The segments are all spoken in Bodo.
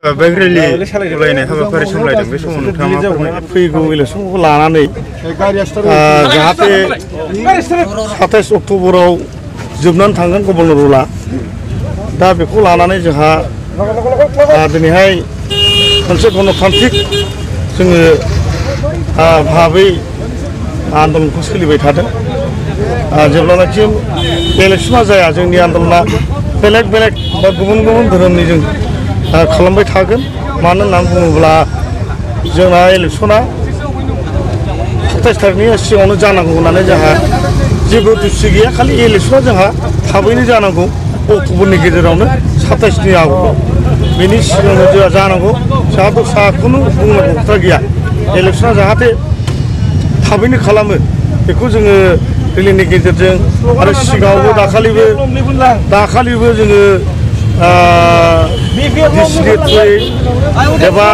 Bagreli lainnya habafaरि सामलायदों बे समाव नोंथाङा मा फोरमायनो फैगौ इलेक्सनखौ लानानै जाहाथे 27 अक्ट'बराव जोबनानै थांगोन गभर्नर रुला दा बेखौ लानानै जोंहा दिनैहाय मोनसे गणतान्त्रिक जोङो भाबै आन्दलनखौ सोलिबाय थादों जेब्लानाखि इलेक्सना जाया जोंनि आन्दलना बेलेग बेलेग बा गुबुन गुबुन धोरोमनि जों खालामबाय थागोन मानो होननानै बुङोब्ला जोंना इलेक्सना 27 तारिखनि सिगाङावनो जानांगौ होननानै जोंहा जेबो दुसि गैया खालि इलेक्सना जोंहा थाबैनो जानांगौ अक्ट'बरनि गेजेरावनो 27नि आगोलाव बेनि सिगाङावनो जोंहा जानांगौ जोंहा दस्रा खुनु बुंनांगौ खोथा गैया इलेक्सना जाहाथे थाबैनो खालामो बेखौ जोङो रेलिनि गेजेरजों आरो सिगाङावबो दाखालिबो जोङो एबा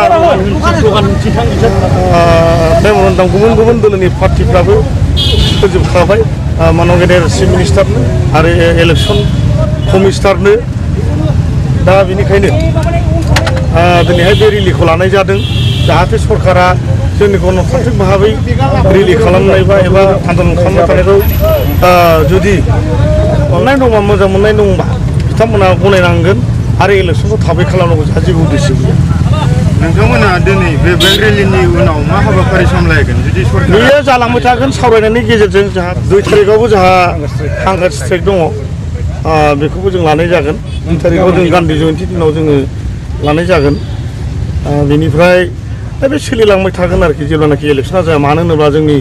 मेम'रेन्डाम गुबुन गुबुन दोलोनि पार्टिफ्राबो फोजोबखाबाय मानव गेदेर चिफ मिनिस्टारनो आरो इलेक्सन कमिशनारनो दा बेनिखायनो दिनैहाय बे रेलिखौ लानाय जादों जाहाथे सरकारा जोंनि गणतान्त्रिक भाबै रेलि खालामनाय बा एबा आन्दलन खालामबाय थानायखौ जुदि अननाय दंबा मोजां मोननाय दंबा बिथांमोना गनायनांगोन आरो इलेक्सनखौ थाबै खालामनांगौ जोंहा जेबो उद्देश्य गैया नोंथांमोना दिनै बे बेंक रेलिनि उनाव मा हाबाफारि सामलायगोन जुदि सरकारा बेयो जालांबाय थागोन सावरायनायनि गेजेरजों जोंहा 2 तारिखआवबो जोंहा हांगार स्ट्राइक दङ बेखौबो जों लानाय जागोन 2 तारिखआव जों गान्धी जयन्ती दिनाव जोङो लानाय जागोन बेनिफ्राय बे सोलिलांबाय थागोन आरोखि जेब्लानाखि इलेक्सना जाया मानो होनोब्ला जोंनि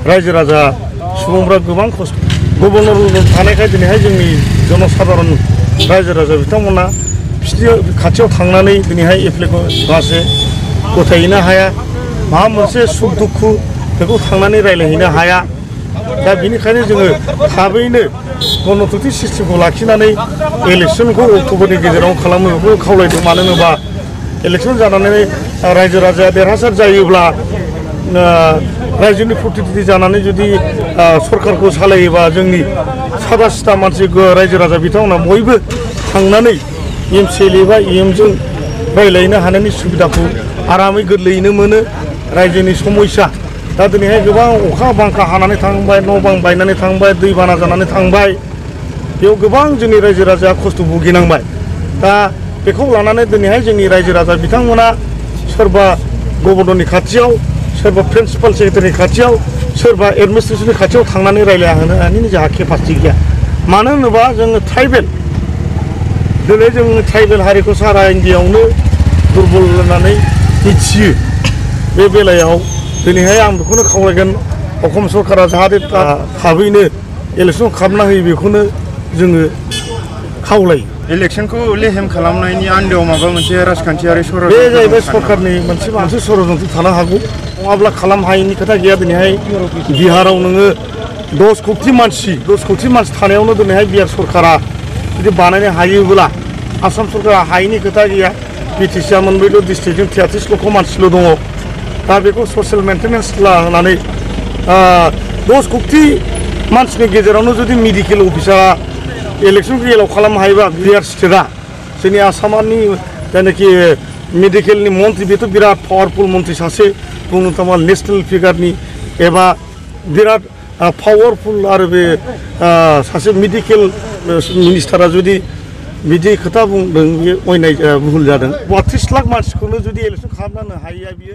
रायजो राजा सुबुंफ्रा गोबां खस्थ' गभर्नर थानायखाय दिनैहाय जोंनि जनसाधारन रायजो राजा बिथांमोना बिसोरनि खाथियाव थांनानै दिनैहाय एप्लाइखौ माखासे गथायहैनो हाया माबा मोनसे सुख दुखु बेखौ थांनानै रायज्लायहैनो हाया दा बेनिखायनो जोङो थाबैनो गणतान्त्रिक सिस्टेमखौ लाखिनानै इलेक्सनखौ अक्ट'बरनि गेजेराव खालामो बेखौ खावलायदों मानो होनोबा इलेक्सन जानानै रायजो राजाया देरहासार जायोब्ला रायजोनि प्रतिनिधि जानानै जुदि सरकारखौ सालायोबा जोंनि सादा सिदा मानसि रायजो राजा बिथांमोना बयबो थांनानै एमसिएलए बा इएमजों रायज्लायनो हानायनि सुबिदाखौ आरामै गोरलैयैनो मोनो रायजोनि समस्या दा दिनैहाय गोबां अखा बांखा हानानै थांबाय न' बां बायनानै थांबाय दैबाना जानानै थांबाय बेयाव गोबां जोंनि रायजो राजाया खस्थ' भुगिनांबाय दा बेखौ लानानै दिनैहाय जोंनि रायजो राजा बिथांमोना सोरबा गभर्नरनि खाथियाव सोरबा प्रिन्सिपाल सेक्रेटारिनि खाथियाव सोरबा एडमिनिस्ट्रेसननि खाथियाव थांनानै रायज्लायहोनो हानायनि जोंहा केपासिटि गैया मानो होनोबा जोङो ट्राइबेल दिनै जों ट्राइबेल हारिखौ सारा इन्डियायावनो दुर्बल होननानै मिथियो बे बेलायाव दिनैहाय आं बेखौनो खावलायगोन असम सरकारा जाहाथे थाबैनो इलेक्सन खालामना होयो बेखौनो जोङो खावलायो इलेक्सनखौ लेहेम खालामनायनि आन्दोआव माबा मोनसे राजखान्थियारि बे जाहैबाय सरकारनि मोनसे षड़यन्त्र थानो हागौ नङाब्ला खालाम हायैनि खोथा गैया दिनैहाय बिहाराव नोङो 10 कौटि मानसि थानायावनो दिनैहाय बिहार सरकारा जुदि बानायनो हायोब्ला आसाम सरकारा हायैनि खोथा गैया बिटिसिआ मोनब्रैल' डिस्ट्रिक्टजों 33 लक्ष मानसिल' दङ दा बेखौ ससियेल मेन्टेनेन्स लानानै 10 कौटि मानसिनि गेजेरावनो जुदि मेडिकेल अफिसारा इलेक्सनखौ एलाउ खालामनो हायोबा बिहार स्टेटआ जोंनि आसामनि जायनाखि मेडिकेलनि मन्थ्रि बेथ' बिराद पावारफुल मन्थ्रि सासे बुंनो थाङोब्ला नेसनेल फिगारनि एबा बिराद पावारफुल आरो बे सासे मेडिकेल मिनिस्टारा जुदि बिदि खोथा बुंदों बेयो अयनाय भुल जादों 32 लाख मानसिखौनो जुदि इलेक्सन खालामनो हायैया बियो